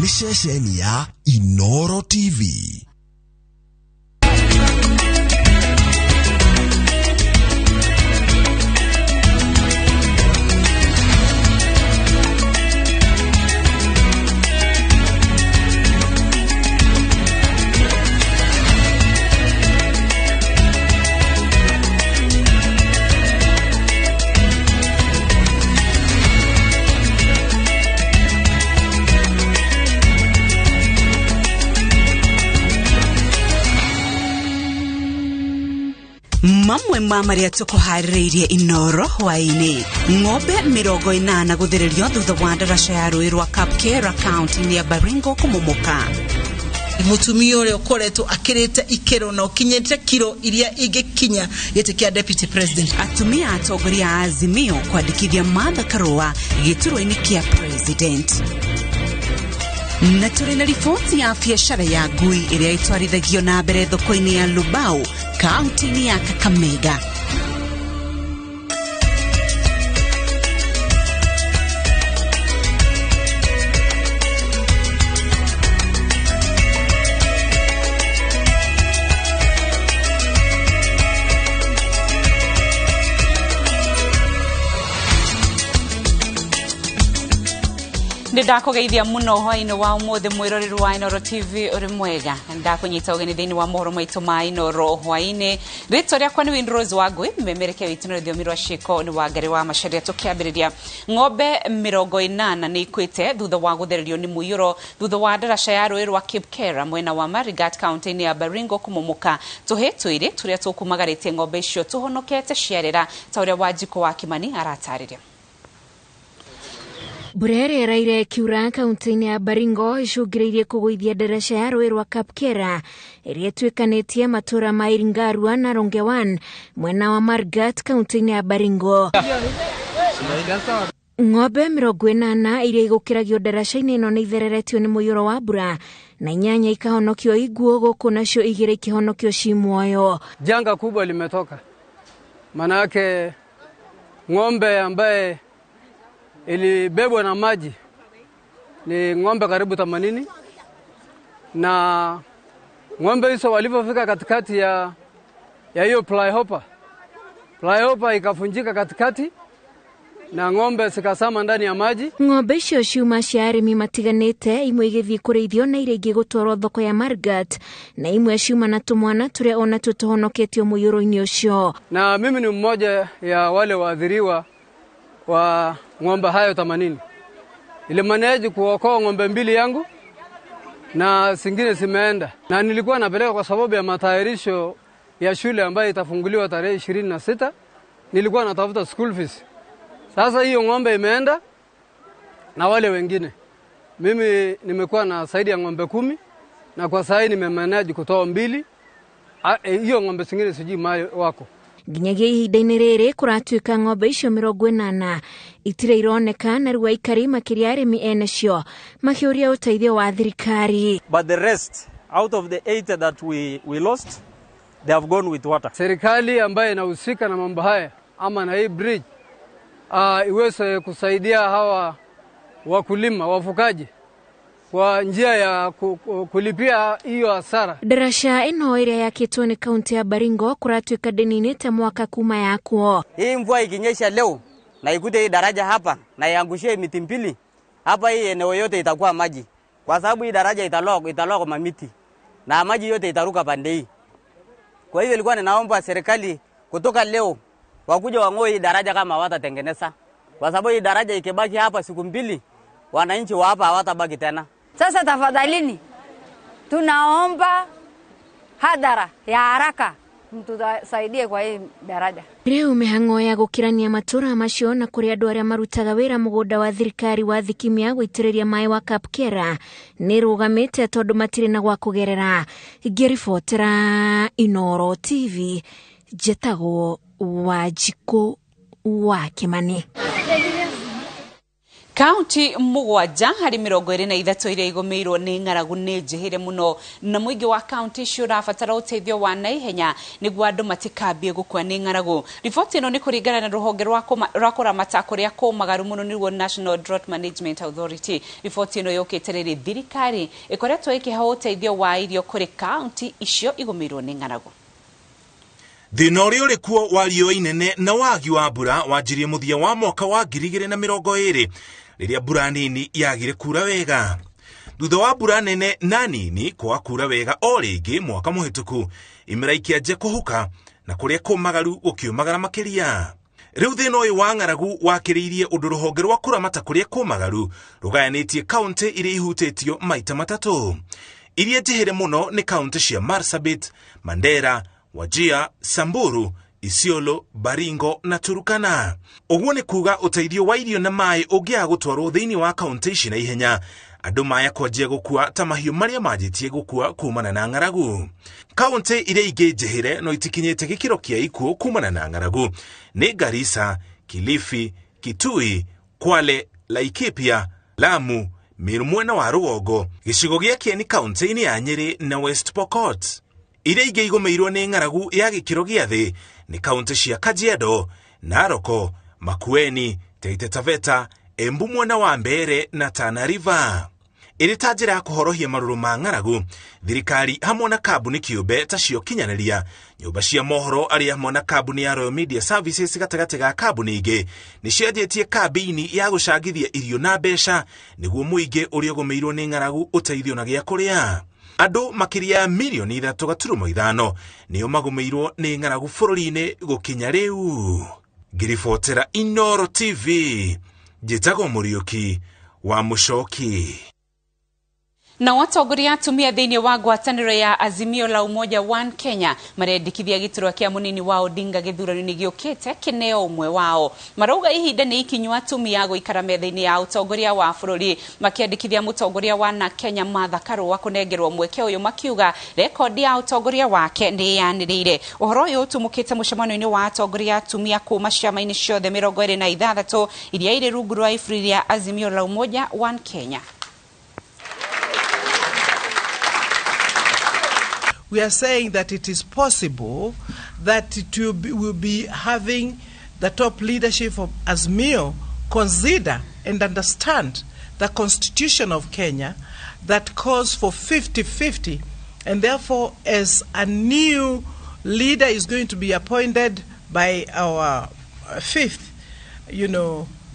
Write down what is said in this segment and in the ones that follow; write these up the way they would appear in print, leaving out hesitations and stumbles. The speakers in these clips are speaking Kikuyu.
Nĩ ceceni ya Inoro TV. Mamwe ma marĩa tũkũharĩrĩirie Inoro hwaĩ-inĩ: ng'ombe 80 gũthererio thutha wa ndaraca ya rũĩ rwa Kapkera kaunti-inĩ ya Baringo kũmomoka. Mutumia ũrĩa ũkoretwo akĩrĩte ikĩro na ũkinyĩte kiro iria ingĩkinya gĩtĩ kĩa deputy president. Atumia atongoria a Azimio kwandĩkithia Martha Karũa gĩturwa-inĩ kĩa president. Na tũrĩ na riboti ya biacara ya ngui ĩrĩa ĩtwarithagio na mbere thoko-inĩ ya Lubao kaunti-inĩ ya Kakamega. Nĩ ndakũgeithia mũno hwaĩ-inĩ wa ũmũthĩ, mwĩroreri wa Inooro TV, ũrĩ mwega na ndakũnyita ũgeni thĩinĩ wa mohoro maitũ ma Inooro hwaĩ-inĩ. Rĩtwa rĩakwa nĩ Winrose Wangui, memerekia witũ na rũthiomi rwa ciĩko nĩ Wangari wa Macharia. Tũkĩambĩrĩria, ng'ombe 80 nĩ ikuĩte thutha wa gũthererio nĩ mũiyũro thutha wa ndaraca ya rũĩ rwa Kipkera mwena wa Marigat kaunti-inĩ ya Baringo kũmomoka. Tũhĩ twĩrĩ tũrĩa tũkumagarĩtie ng'ombe icio tũhonokete ciarĩra, ta ũrĩa Wanjikũ wa Kimani aratarĩria. Mbura ĩrĩa ĩraire ĩkiura kaunti-inĩ ya Baringo icũngĩrĩirie kũgũithia ndaraca ya rũĩ rwa Kapkera ĩrĩa ĩtuĩkanĩtie matũra ma Iringarua na Rongewan mwena wa Marigat kaunti-inĩ ya Baringo. Ng'ombe 80 iria igũkĩragio ndaraca-inĩ ĩno nĩ ithereretio nĩ mũiyũro wa mbura na 8 ikahonokio iguo gũkũ nacio 2 ikĩhonokio ci muoyo. Janga kubwa limetoka, manake ng'ombe ambaye ilibebwa na maji ni ng'ombe karibu 80, na ng'ombe hizo walipofika katikati ya hiyo plyhopper ikafunjika katikati na ng'ombe zikasama ndani ya maji. Ng'ombe icio ciuma cia arĩmi matiganĩte, imwe igĩthiĩ kũrĩithio na iria ingĩ gũtwarwo thoko ya Marigat, na imwe ciuma na tũmwana tũrĩa ona tuo tũhonoketio mũiyũro-inĩ ũcio. Na mimi ni mmoja ya wale waathiriwa wa ng'ombe hayo 80. Ilimaneji kuokoa ng'ombe 2 yangu na zingine zimeenda. Na nilikuwa napeleka kwa sababu ya matayarisho ya shule ambayo itafunguliwa tarehe 26. Nilikuwa natafuta school fees. Sasa hiyo ng'ombe imeenda na wale wengine. Mimi nimekuwa na zaidi ya ng'ombe 10 na kwa sasa nimemanage kutoa 2. Hiyo ng'ombe zingine sijui mali wako. Nginyagia ihinda-inĩ rĩrĩ kũratuĩka ng'ombe icio 80 itirĩ ironeka, na rĩu aikari makĩria arĩmi ene cio makĩũria ũteithio wa thirikari. But the rest out of the 8 that we lost, they have gone with water. Serikali ambayo inahusika na mambo haya ama na hii bridge iweze kusaidia hawa wakulima wafukaji kwa njia ya kulipia hiyo hasara. Ndaraca ĩno ĩrĩa yakĩtwo nĩ kaunti ya Baringo kũratuĩka ndĩninĩte mwaka kuma yakwo. Hii mvua ikinyesha leo na ikute hii daraja hapa na iangushie miti 2 hapa, hii eneo yote itakuwa maji, kwa sababu hii daraja italoa kwa mamiti na maji yote itaruka pande hii. Kwa hivyo nilikuwa ninaomba serikali kutoka leo wakuja wang'oe hii daraja kama hawatatengeneza, kwa sababu hii daraja ikibaki hapa siku 2 wananchi wa hapa hawatabaki tena. Sasa tafadhalini tunaomba hadhara ya haraka mtusaidie kwa hii daraja. Rĩu mĩhang'o ya gũkĩrania matũra macio na kũrĩa andũ arĩa marutaga wĩra mũgũnda wa thirikari wa Thikimia gũitĩrĩria maĩ wa Kapkera nĩ rũgamĩte tondũ matirĩ na gwa kũgerera. Ngĩribotera Inooro TV, njetagwo Wanjikũ wa Kimani. Kaunti 7 harĩ 23 iria igũmĩirwo nĩ ng'aragu nĩ njĩhĩre mũno, na mũingĩ wa kaunti icio ũrabatara ũteithio wa naihenya nĩguo andũ matikambie gũkua nĩ ng'aragu. Riboti ĩno nĩ kũringana na rũhonge rwa kũramata kũrĩa kũmagaru mũno, nĩruo National Drought Management Authority. Riboti ĩno yũkĩte rĩrĩ thirikari ĩkoretwo ĩkĩhe ũteithio wa irio kũrĩ kaunti icio igũmĩirwo nĩ ng'aragu. Thĩna ũrĩa ũrĩ kuo wa riũa inene na wagi wa mbura wanjirie mũthia wa mwaka wa 2020, rĩrĩa mbura nini yagire kura wega. Thutha wa mbura nene na nini kwaga kura wega o rĩngĩ mwaka mũhĩtũku, imera ikĩanjia kũhuka na kũrĩa kũmagaru gũkĩũmagara makĩria. Rĩu thĩna ũyũ wa ng'aragu wakĩrĩirie ũndũ rũhonge rwa kũramata kũrĩa kũmagaru rũgayanĩtie kaunti iria ihutĩtio maita matatũ. Iria njĩhĩre mũno nĩ kaunti cia Marsabit, Mandera, Wajir, Samburu, Isiolo, Baringo na Turkana. Ũguo nĩ kuga ũteithio wa irio na maĩ ũngĩaga gũtwarwo thĩinĩ wa kaunti ici na ihenya, andũ maya kwanjia gũkua ta mahiũ marĩa manjĩtie gũkua kumana na ng'aragu. Kaunti iria ingĩ njĩhĩre no itikinyĩte gĩkĩro kĩa ikuũ kumana na ng'aragu nĩ Garissa, Kilifi, Kitui, Kwale, Laikipia, Lamu, Meru mwena wa rũgongo, gĩcigo gĩa Kieni kaunti-inĩ ya Nyĩrĩ na West Pokot. Iria ingĩ igũmĩirwo nĩ ng'aragu ya gĩkĩro gĩa thĩ nĩ kaunti cia Kajiado, Narok, Makueni, Taita Taveta, Embu mwena wa Mbeere na Tana River. Ĩrĩ ta njĩra ya kũhorohia marũrũ ma ng'aragu, thirikari hamwe na kambuni kĩũmbe ta cio kinyanĩria nyũmba cia mohoro arĩa hamwe na kambuni ya Royal Media Services gatagatĩ ga kambuni ingĩ nĩ cianjĩtie kambĩini ya gũcangithia irio na mbeca nĩguo mũingĩ ũrĩa ũgũmĩirwo nĩ ng'aragu ũteithio na gĩa kũrĩa. Andũ makĩria ya mirioni 3.5 nĩo magũmĩirwo nĩ ng'aragu bũrũri-inĩ gũkinya rĩu. Ngĩribotera Inooro TV, njĩtagwo Mũriũki wa Mũcoki. Na watongoria atumia thĩinĩ wa ngwatanĩro ya Azimio la Umoja One Kenya marendekithia gĩturwa kĩa mũnini wa Odinga gĩthurano-inĩ gĩũkĩte kĩneo ũmwe wao. Marauga ihinda nĩ ikinyu atumia gũikara metha-inĩ ya ũtongoria wa bũrũri, makĩandĩkithia mũtongoria wa na Kenya Martha Karua kũnengerwo mweke ũyũ, makiuga rekondi ya ũtongoria wake nĩ yanĩrĩire. Ũhoro ũyũ ũtumũkĩte mũcemanio-inĩ wa atongoria atumia kuma ciama-inĩ ciothe 26 iria irĩ rungu rwa iburi rĩa Azimio la Umoja One Kenya. We are saying that it is possible that it will be having the top leadership of Azimio consider and understand the constitution of Kenya that calls for 50-50, and therefore as a new leader is going to be appointed by our fifth,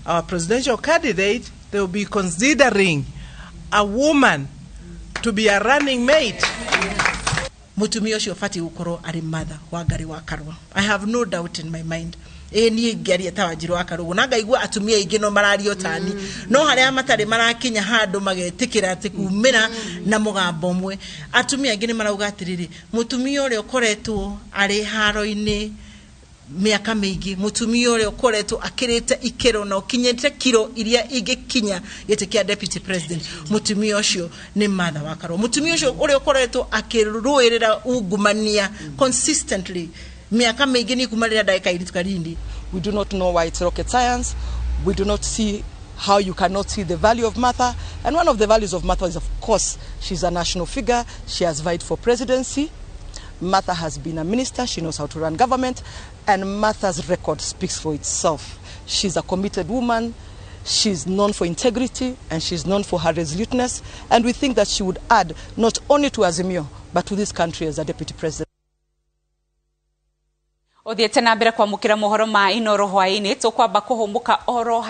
our presidential candidate, they will be considering a woman to be a running mate. Mutumia ũcio ũbatiĩ gũkorwo arĩ Martha Wangari wa Karua. I have no doubt in my mind. Ĩ niĩ ngĩaria ta Wanjiru wa Karua na ngaigua atumia aingĩ no mararia tani, no harĩa matarĩ marakinya handũ magetĩkĩra atĩ kumĩra na mũgambo ũmwe. Atumia aingĩ nĩ marauga atĩrĩrĩ, mũtumia ũrĩa ũkoretwo arĩ haro-inĩ mĩaka mĩingĩ, mũtumia ũrĩa ũkoretwo akĩrĩte ikĩro na ũkinyĩte kiro iria ingĩkinya gĩtĩ kĩa deputy president, mũtumia ũcio nĩ Martha wa Karua. Mũtumia ũcio ũrĩa ũkoretwo akĩrũĩrĩra ungumania consistently mĩaka mĩingĩ nĩ kuma rĩrĩa ndagĩka airĩtu kanini. We do not know why it's rocket science. We do not see how you cannot see the value of Martha. And one of the values of Martha is, of course, she's a national figure. She has vied for presidency. Martha has been a minister. She knows how to run government. And Martha's record speaks for itself. She's a committed woman. She's known for integrity and she's known for her resoluteness. And we think that she would add not only to Azimio, but to this country as a deputy president. Uthiĩte na mbere kwamũkĩra mohoro ma Inooro hwaĩ-inĩ, tũkwamba kũhũmũka oro.